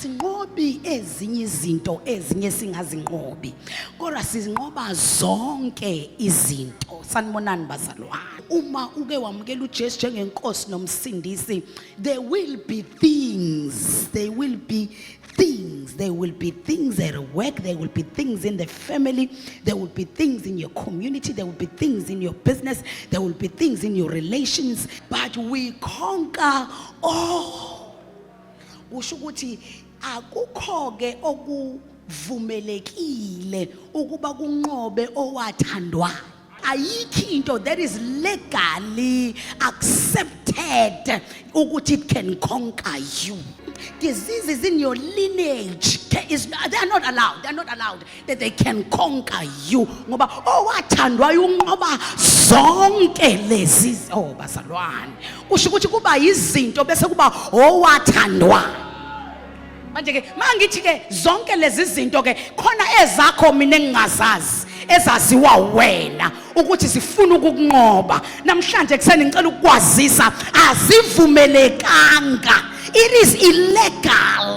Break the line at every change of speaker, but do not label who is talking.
Asinqobi ezinye izinto, ezinye singazinqobi, kodwa sizinqoba zonke izinto. Sanibonani bazalwane. Uma uke wamukela uJesu njengenkosi nomsindisi, there will be things, there will be things, there will be things at work, there will be things in the family, there will be things in your community, there will be things in your business, there will be things in your relations, but we conquer all. Kusho ukuthi akukho ke okuvumelekile ukuba kunqobe owathandwayo. Ayikho into that is legally accepted ukuthi it can conquer you. Diseases in your lineage they are not allowed, they are not allowed that they can conquer you, ngoba owathandwayo unqoba zonke lezi. Oh bazalwane, kusho ukuthi kuba izinto bese kuba owathandwayo. Manje ke mangithi ke zonke lezi zinto ke khona ezakho mina engingazazi, ezaziwa wena ukuthi sifuna ukukunqoba. Namhlanje kuseni ngicela ukukwazisa, azivumelekanga. It is illegal.